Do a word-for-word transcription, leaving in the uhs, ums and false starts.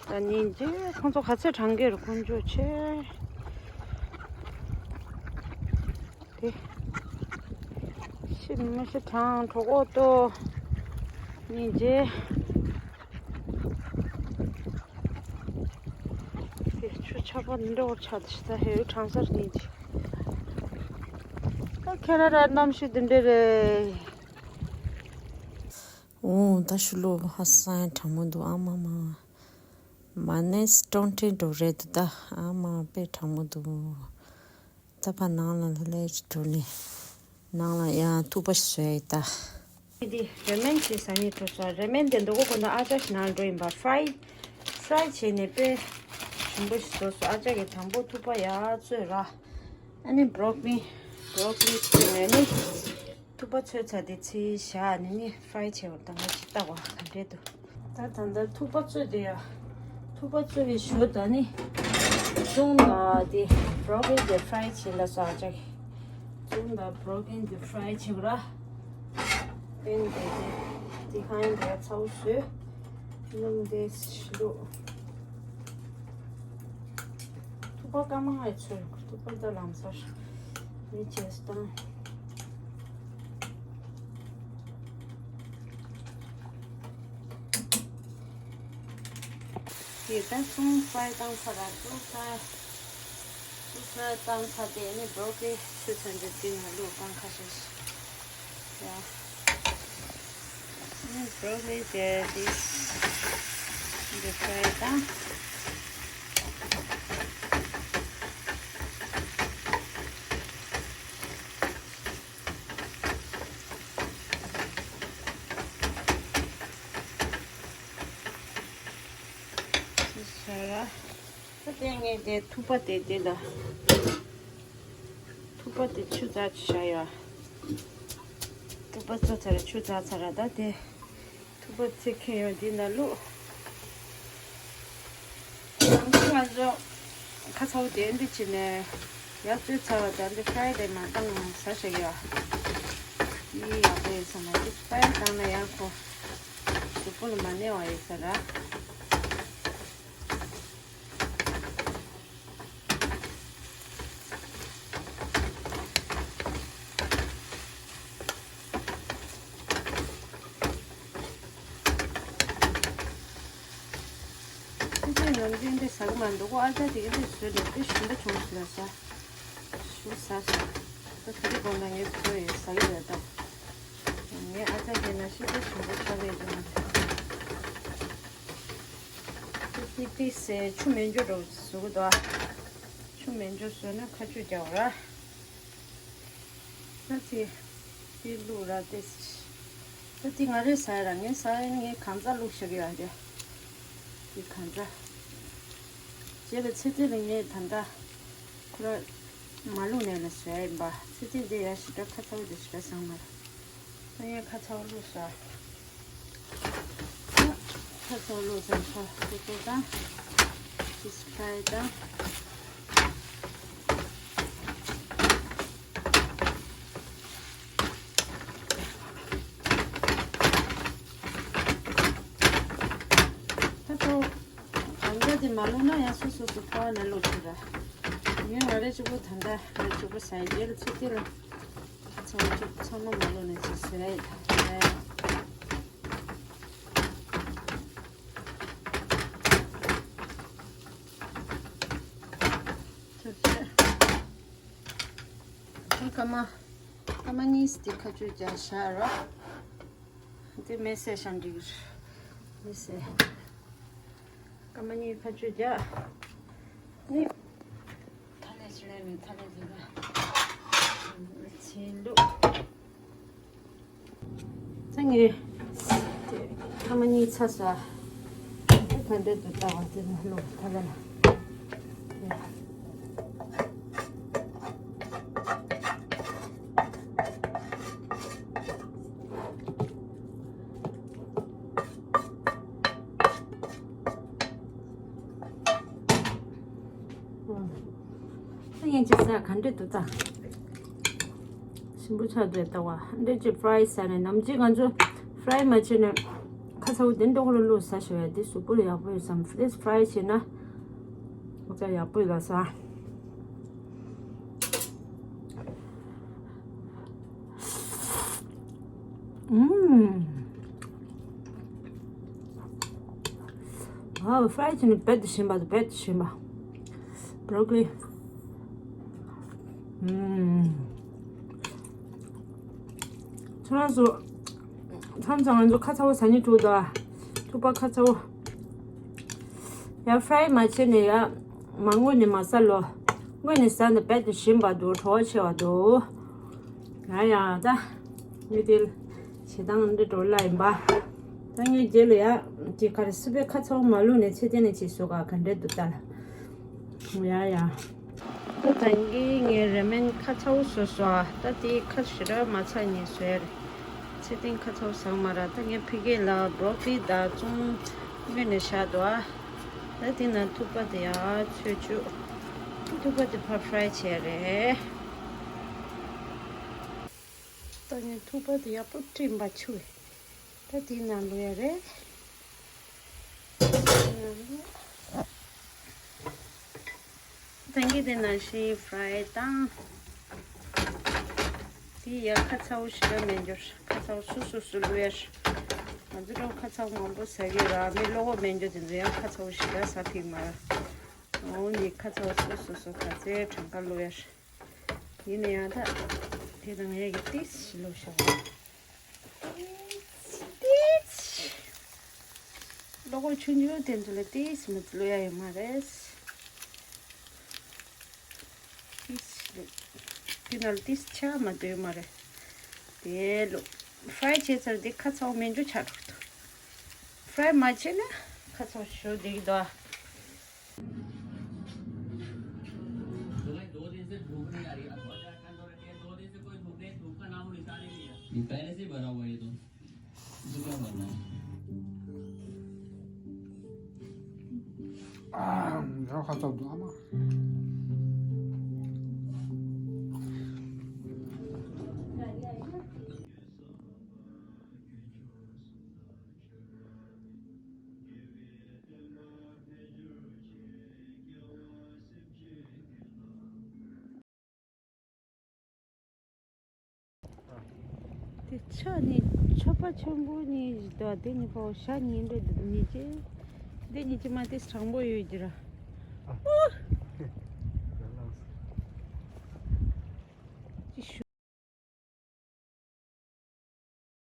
ད་ཉིན་རྗེས་ཁོང་ཚོ་ག་ཚོད་གྲང་གི་རེད། དཀོན་མཆོག་ཆེ། དེ་ཤི་མི་ཤི་གྲང་གྲོགས་པོ་ཏོ། ཉིན་རྗེས། དེ་ཆུ་ཆག་པ་འདྲ་བོ་ཆགས་ཏེ་ཤི། ད་ཧེ་རུ་གྲང་སར་ཉིན་རྗེས། ད་ཁེ་ན་ཌ་གནམ་གཤིས་འདི་འདྲ་རེད། འོ་ད་ཤུ་ལོ་ཧ་སང་གྲང་མོ་འདུག་ཨ་མ་མ། མ་ནས་སྟོང་ཁྲི་འགྲོ་རེད་འདུག་ད་ཨ་མ་དཔེ་གྲང་མོ་འདུག་ད་ཕ་ནང་ལ་ལ་ལས་འགྲོ་ནས་ནང་ལ་ཡང་ཐུག་པ་བཟོས་ཡིན་ད། འདི་རེ་མན་ཞིག་ཟ་ནས་འགྲོ་ས། རེ་མན་དེ་འདུག་གོ་ན་ཨ་ཅག་ཞིག་ནང་འགྲོ་ཡིན་པ། ཕ་རའི་ཕ་རའི་བྱས་ནས་དཔེ་ཞིམ་པོ་ཞིག་བཟོས་སོང་། ཨ་ཅག་གིས་དང་པོ་ཐུག་པ་ཡར་བཙོས་ར། ཨ་ནི་བྷོ་རོ་ཀོ་ལི་བྷོ་རོ་ཀོ་ལི་བཙོས་ནས་ནི། ཐུག་པ་བཙོས་ཚར་དེ་ཚིག་བཞག་ནི་ནི་ཕ་རའི་བྱས་པར་དང་པོ་ཅིག་བཏགས་པ་ག་འདྲས་འདུག་ད་ད་ལྟ་ཐུག་པ་བཙོས་དེ་ཡ། ཐུག་པ་བཙོས་པའི་ཞོ་ད་ནི། ཙུམ་ད་དེ་བྷོ་རོ་ཀོ་ལི་དེ་ཕ་རའི་བྱས་ལ་སོགས་ཅིག་ཙུམ་ད་བྷོ་རོ་ཀོ་ལི་དེ་ཕ་རའི་བྱས་ར། པེན་དེ་དེ་དེ་ཧ་ཡིན་དེ་ཚ་བོ་བཟོས། སྣུམ་དེ་ཞིག་འདུག་ཐུག་པ་སྐར་མ་ལྔ་ཡི་ཚོད། ཐུག་པ་ད་ལམ་སང་ནི་བྱས་སྟངས། དེ་ད་ཙུམ་ཕ་རའི་བཏང་ཚར་ར། ཙུམ་ཕ་རའི་ཙུམ་ཕ་རའི་བཏང་ཚར་དེ་ནི་བྷོ་རོ་ཀོ་ལི་ཆུ་ཚོད་འདི་དེ་ནང་བླུགས་བཏང་ཁ་ཤས་ཤིག་ཡ། ཨ་ནི་བྷོ་རོ་ཀོ་ལི་དེ་དེ་འདི་ཕ་རའི་བཏང་། ཟ་ར། ད་ལྟའི་ངས་དེ་ཐུག་པ་དེ་དེ་ལ། ཐུག་པ་དེ་ཆུ་འཛག་ཅིག་བཞག་ཡོད། ཐུག་པ་བཙོས་ཚར་ར་ཆུ་འཛག་ཚར་ར། ད་དེ་ཐུག་པ་ཚིག་ཁེངས་ཡོད་འདི་ན་བླུགས། ང་ཚོ་ཁ་ཚ་བོ་དེ་འདི་བྱས་ནས་ཡར་བཙོས་ཚར་བ་དང་འདི་ཕ་རའི་དེ་མ་བཏང་ཟ་ཤེས་ཡོད། འདི་ཡག་པོ་ཡོད་ས་མ་རེད། ཕ་རའི་བཏང་ན་ཡང་ཁོ་གཟུགས་པོ་ལ་མ་གནས་པ་ཡོད་ས་ར། ཁྱེད་ཚོས་ནམ་རྒྱུན་འདི་ཟ་གི་མ་འདུག་གོ། ཨ་ཅག་དེ་ག་འདི་བཟོས་ནས་དཔེ་ཞིམ་པོ་བྱུང་ཟེར་ལ་ཟ། ཞུ་ཟ་ཟ། ད་དེ་རིང་དགོང་དག་ངས་བཟོས་ཡོད་ཟ་གི་ཡོད་ད། ངའི་ཨ་ཅག་དེ་ན་ཤི་ད་ཞིམ་པོ་ཆགས་ཀྱི་ཡོད་ཀྱང་། ཏི་ཏི་ཏི་ཟེར་ཆུ་མེད་འཇོ་འགྲོ་བཟོ་གི་འདུག་ཆུ་མེད་འཇོ་བཟོས་ན་ཁ་ཆུ་རྒྱག་ར། ད་ཚེ་དེ་བླུགས་ར་ཏེ། ད་དེ་ང་རེ་ཟ་ཡ་ར་ངས་ཟ་ཡ་ངས་གང་ཚ་བླུགས་བཞག་ཡོད་རེད། དེ་གང་ཚ། རྗེས་ལ་ཚེ་ཚེ་ལ་ངས་ད་ལྟ་ཁོ་ར་མ་བླུགས་ནས་ལ་ཟ་ཡ་ཡིན་པ། ཚེ་ཚེ་འདི་ཡ་ཞེ་དྲག་ཁ་ཚ་བོ་འདི་ཞེ་དྲག་བཟང་མ་རེད། ད་ཡ་ཁ་ཚ་བོ་བླུགས་ཟ། ཁ་ཚ་བོ་བླུགས་ཟ་ཁ་ཚ་བོ་དང་། ཅིས་ཕ་རའི་དང་། ད་ལྟ་གང་འདྲ་དེ་མ་བླུགས་ན་ཡང་སོ་སོ་སོ་ཕ་བ་ནས་བླུགས་ཆོག་ར། ངས་ང་རེ་གཅིག་པོ་ད་ལྟ་ང་རེ་གཅིག་པོ་ཟ་ཡི་དེ་ལ་ཚོད་དེ་ལ་ཚང་མ་ཚང་མ་མ་བླུགས་ནས་ཅིག་ཟ་ཡི་ད། ཐུབ་ཆེ། སྐར་མ་སྐར་མ་གཉིས་དེ་ཁ་ཆུ་རྒྱག་བཞག་རོགས། དེ་མེ་སེ་ཤང་འགྲིག་མེ་སེ། སྐར་མ་གཉིས་ཁ་ཆུ་རྒྱག་ནི། ཐ་ནས་ཆུ་ལེན་མི་ཐ་ནས་དེ་ལ་ཆེན་ལུགས། ད་ངས་དེ་ཐ་མ་གཉིས་ཚ་ས། དེ་ག་འདྲས་འདུག་ལྟ་བ་དེ་ནི་ལོ་ཐ་ལ་ལ། ད་ཡན་ཆད་ཟ་ག་འདྲས་འདུག་ད། ཞིམ་པོ་ཆགས་འདུག་ལྟ་བ། འདྲས་ཅིག་ཕ་རའི་ཟ་ནས་ནམ་རྒྱུན་ང་ཚོ་ཕ་རའི་མ་བྱས་ནས་ ཁ་ཚ་བོ་དེ་འདྲ་ཁོ་ལ་བླུགས་ཟ་ཞོ་ཡ་དེ་གཟུགས་པོ་ལ་ཡག་པོ་ཡོད་བསམ། ཕི་ལེས་ཕ་རའི་བྱས་ན་ཨོ་ཙ་ཡག་པོ་ཡོད་ལ་ཟ། ཨུམ། ཨ་ཕ་རའི་བྱས་ནས་རྦད་དེ་ཞིམ་པ་དང་རྦད་དེ་ཞིམ་པ། བྷོ་རོ་ཀོ་ལི། ཨུམ། ཁྱེད་རང་ཚོ་མཚམས་མཚམས་ང་ཚོ་ཁ་ཚ་བོ་ཟ་སྙིང་འདོད་དོ། ཐུག་པ་ཁ་ཚ་བོ། ཡ་ཕ་རའི་མ་བྱས་ནས་ཡ་མ་སྔོན་ནས་མ་ཟ་ལོ། སྔོན་ནས་ཟ་ན་རྦད་དེ་ཞིམ་པ་འདུག་བྲོ་བ་ཆེ་བ་འདུག་ཡ་ཡ་ད་ངས་དེ་བྱེད་སྟངས་འདི་འགྲོ་ལ་ཡིན་པ། ད་ངས་རྗེས་ལ་ཡ་ཅིག་ག་རེ་སི་པན་ཁ་ཚ་བོ་མ་བླུགས་ནས་ཚེ་བརྟན་ནས་ཅིག་བཟོ་ག་ག་འདྲས་འདུག་ལྟ་ལ། ཡ་ཡ། ད་ད་གིན་ངས་ར་མེན་ཁ་ཚ་བོ་བཟོས་སོང་། ད་དེ་ཁ་ཞེ་དྲག་མ་ཚ་ནས་བཟོས་རེད། ཚེ་བརྟན་ཁ་ཚ་བོ་ཟ་མ་ར། ད་ངས་ཕ་གི་ལ་བྷོ་རོ་ཀོ་ལི་དང་ཙོང་སྔོན་ནས་བཞག་འདུག་ཨ། ད་དེ་ན་ཐུག་པ་དེ་ཡ་ཚོས་བཅུག་ཐུག་པ་དེ་ཕར་ཕ་རའི་བྱས་རེད། ད་ངས་ཐུག་པ་དེ་ཡག་པོ་བསྲེས་པ་ཆུ་བས། ད་དེ་ནང་བླུགས་ཡ་རེད། ད་གིན་དེ་ནང་བཞིན་ཕ་རའི་བཏང་། དེ་ཡ་ཁ་ཚ་བོ་ཞེ་དྲག་མེད་འགྱུར། ཁ་ཚ་བོ་སོ་སོ་སོ་བླུགས་ཡ། ང་ཚོ་འགྲོ་ཁ་ཚ་བོ་མང་པོ་ཟ་གི་ར། མི་བློ་ཁོག་མེད་འགྱུར་དེ་ཚོ་ཡང་ཁ་ཚ་བོ་ཞེ་དྲག་ཟ་ཕིག་མ་ར། འོ་ནི་ཁ་ཚ་བོ་སོ་སོ་སོ་ག་ཚད་གྲངས་ཀ་བླུགས་ཡ། ཡིན་ན་ཡང་ད་དེ་ནང་ཡ་གི་ཏིས་ཞིག་བླུགས་ཤོག་ཏིས། བློ་ཁོག་ཆུང་ཆུང་དེ་ཚོ་ལ་ཏིས་མི་བླུགས་ཡ་ཡོད་མ་རེད། ཏིས་བླུགས། དེ་ནང་ལ་ཏིས་ཆ་མ་འདོད་མ་རེད། དེ་བླུགས། ཕ་རའི་བྱས་ཚར་དེ་ཁ་ཚ་བོ་མེད་འགྱུར་ཆགས་འགྲོ་འདུག་ཕ་རའི་མ་བྱས་ན་ཁ་ཚ་བོ་ཞེ་དྲག་བསྡད་ཀྱི་འདུག་ཨ། तो भाई, दो दिन से भूख नहीं आ रही। अब बहुत ज्यादा ठंड हो रखी है, दो दिन से कोई भूख नहीं, भूख का नामो निशान ही नहीं है। ये पहले से ही भरा हुआ है ये तो। इसे क्या करना है? ཨ། ཡང་ཁ་ཚ་འདུག་ཨ་མ། དེ་ཆ་ནི་ཆོས་པ་ཆེན་པོ་ནི་ད་དེ་ནི་པོ་ཤ་ཉིན་རེ་ཉི་ཅེ། དེ་ཉི་ཅེ་མ་དེ་དྲང་པོ་ཡོད་ཀྱི་ར། ཨོ།